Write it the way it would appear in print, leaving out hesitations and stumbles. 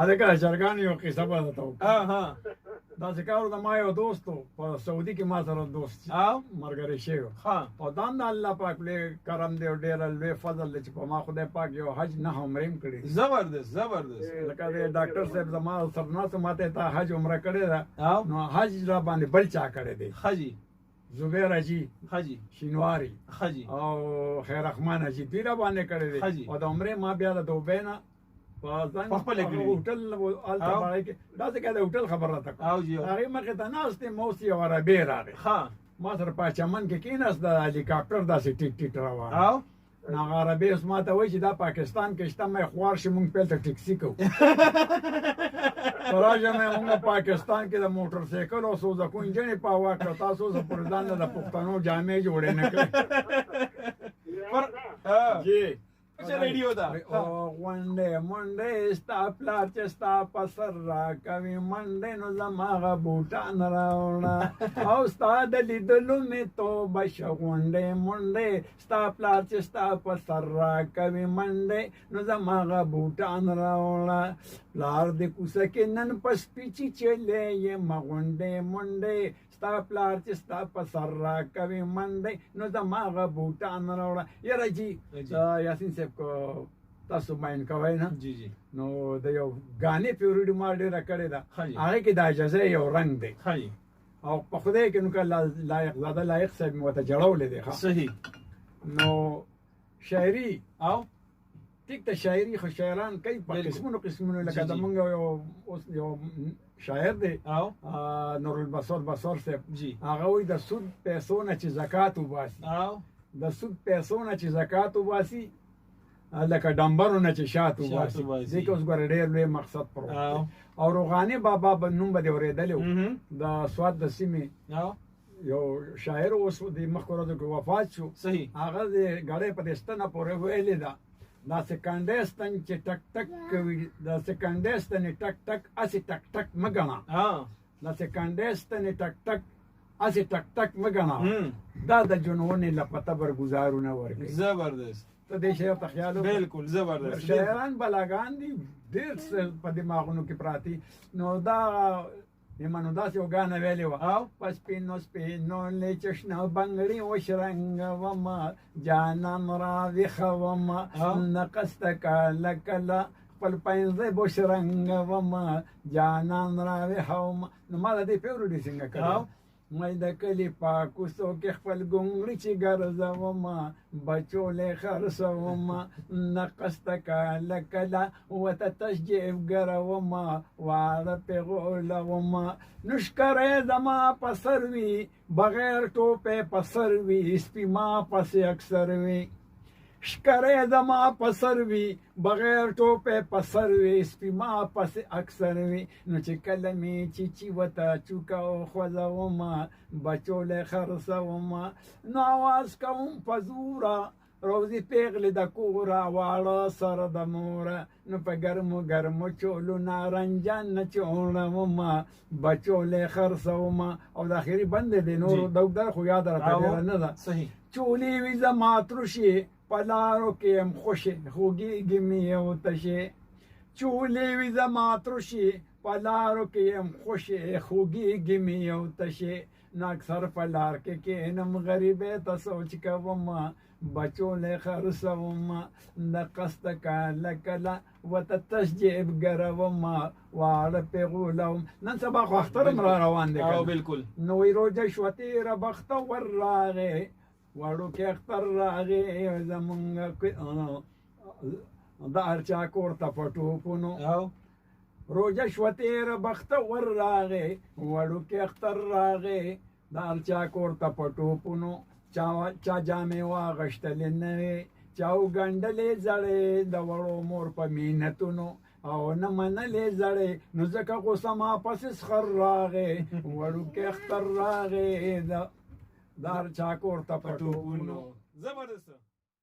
هلکه د چرګانو یو قصه به درته وکړم. ها ها. داسې کار د ما یو دوست و، په سعودي کې ما سره دوست او ملګری شوی و. ها. او دا هم د الله پاک لوی کرم دی او ډېر لوی فضل دی چې په ما خدای پاک یو حج نه عمرې هم کړې دي. زبردست زبردست. لکه د ډاکټر صاحب زما سره ناست و، ما ته یې تا حج عمره کړې ده، او نو حج را باندې بل چا کړی دی، ښه جي. زبیر حاجي ښه جي. شینواری ښه جي. او خیر رحمان حاجي دوی را باندې کړی دی. ښه جي. او د عمرې ما بیا د دوبۍ نه په ځان په خپله کړي. هوټل هلته او؟ باندې کې داسې که د هوټل خبر راته کړه. او جي. هغې مخې ته ناست یم، اوس یو عربی راغی، ښه. ما سره په چمن کې کېناست، د هلیکاپټر داسې ټیټ ټیټ روان. او نو هغه عربی اوس ما ته وایي چې دا پاکستان کې شته، مې خوار شي مونږ پهلته ټیکسي کوو. راشه مې مونږ پاکستان کې د موټر سایکل او سوزکو انجنې په هوا کړه، تاسو اوس پر ځان له د پښتنو جامې جوړې نه کړې. پر جي چې ریډیو ده. او غونډې منډې ستا پلار چې ستا په سر راکوي منډې، نو زما هغه بوټان راوړه، او ستا د لیدلو مې توبه شه. غونډې منډې ستا پلار چې ستا په سر راکوي منډې، نو زما هغه بوټان راوړه. پلار دې کوڅه کې نن په سپي چیچلی یم، غونډې منډې ستا پلار چې ستا په سر راکوي منډې، نو زما هغه بوټان راوړه. یاره جي یاسین صاحب که تاسو ماین کوئ نه، جی جی، نو د یو ګانې پیوریډي ما ډېره کړې ده، ښه جي. هغې کې د اجازې یو رنګ دی. ښه جي. او په خدای کې نو که لایق زاده لایق صاحب مې ورته جړولی دی. ښه. صحیح. نو شاعري او ټیک ته شاعري خو شاعران کوي په قسمونو قسمونو، لکه جی، جی. زمونږ یو اوس یو شاعر دی او نورالبصر بصر صاحب، جی، هغه وایي د سود پیسو نه چې زکات وباسي، او د سود پیسو نه چې زکات وباسي، لکه ډمبرو نه چې شات وباسي. وباسي. دې کې اوس ګوره ډېر لوی مقصد پروت او دی. او روغاني بابا به نوم به دې اورېدلی و، د سوات د سیمې او یو شاعر اوس د مخکې ورځو کې وفات شو. صحیح. هغه د ګړۍ په دې ستنه پورې ویلې ده، داسې کنډې ستن چې ټک ټک کوي، داسې کنډې ستنې ټک ټک هسې ټک ټک مه ګڼه، داسې کنډې ستنې ټک ټک هسې ټک ټک مه ګڼه، دا د جنونې له پته برګزارونه ورکوي. زبردست. ته دې شعر ته خیال وکړه. بالکل زبردست. شاعران بلاګان دي، ډېر څه په دماغونو کې پراته. نو دا منو داسې یو ګانه ویلې وه، او په سپینو سپینو لیچشنه بنګړي وشرنګومه، جانان راویښومه، نقسته کله کله خپل پنځه بشرنګومه، جانان راویښومه. نو ما د دې پیوریډي څنګه کړې؟ مې د کلي په کوڅو کې خپل ګونګړي چې ګرځومه، بچو له خرڅومه، نقسته کله کله ورته تش جیب ګرومه، واړه پې غولومه. نو ښکری زما په سر وي، بغیر ټوپې په سر وي، سپي ما پسې اکثر وي. ښکری زما په سر وي، بغیر ټوپې په سر وي، سپي ما پسې اکثر وي. نو چې کله مې چیچي ورته چوکه وخوځومه، بچو له خرڅومه، نو اواز کوم په زوره، روزي پیغلې د کوره، واړه سره د موره. نو په ګرمو ګرمو چولو نارنجان نه چوڼومه، بچو له خرڅومه. او د اخري بند دی، نورو د اوږده خو یاد راته ډېره نه ده. صحیح. چولې وي زما ترشې، په لارو کې یم خوشې، خوږېږي مې یو تشې. چولې وي زما ترشې، په لارو کې یم خوشې، خوږېږي مې یو تشې. نو اکثر په لار کې کښېنم، غریبۍ ته سوچ کوم، بچو له خرڅوم، د قصده کله کله ورته تش جیب ګروم، واړه پې غولوم. نن سبا خو اختر هم را روان دی کنه. بالکل. نو وایي روژه شوه تېره، بختور راغی، وړوکی اختر راغی، زمونږ د هر چا کور ته په ټوپونو. روژه شوه تېره، بختور راغی، وړوکی اختر راغی، د هر چا کور ته په ټوپونو. چا جامې واغوستلې نوې، چا وګنډلې زړې، د وړو مور په مینتونو او نه منلې زړې. نو ځکه غوسه ما پسې سخر راغی، وړوکی اختر راغی، د هر چا کور ته په ټوپونو. زبردست.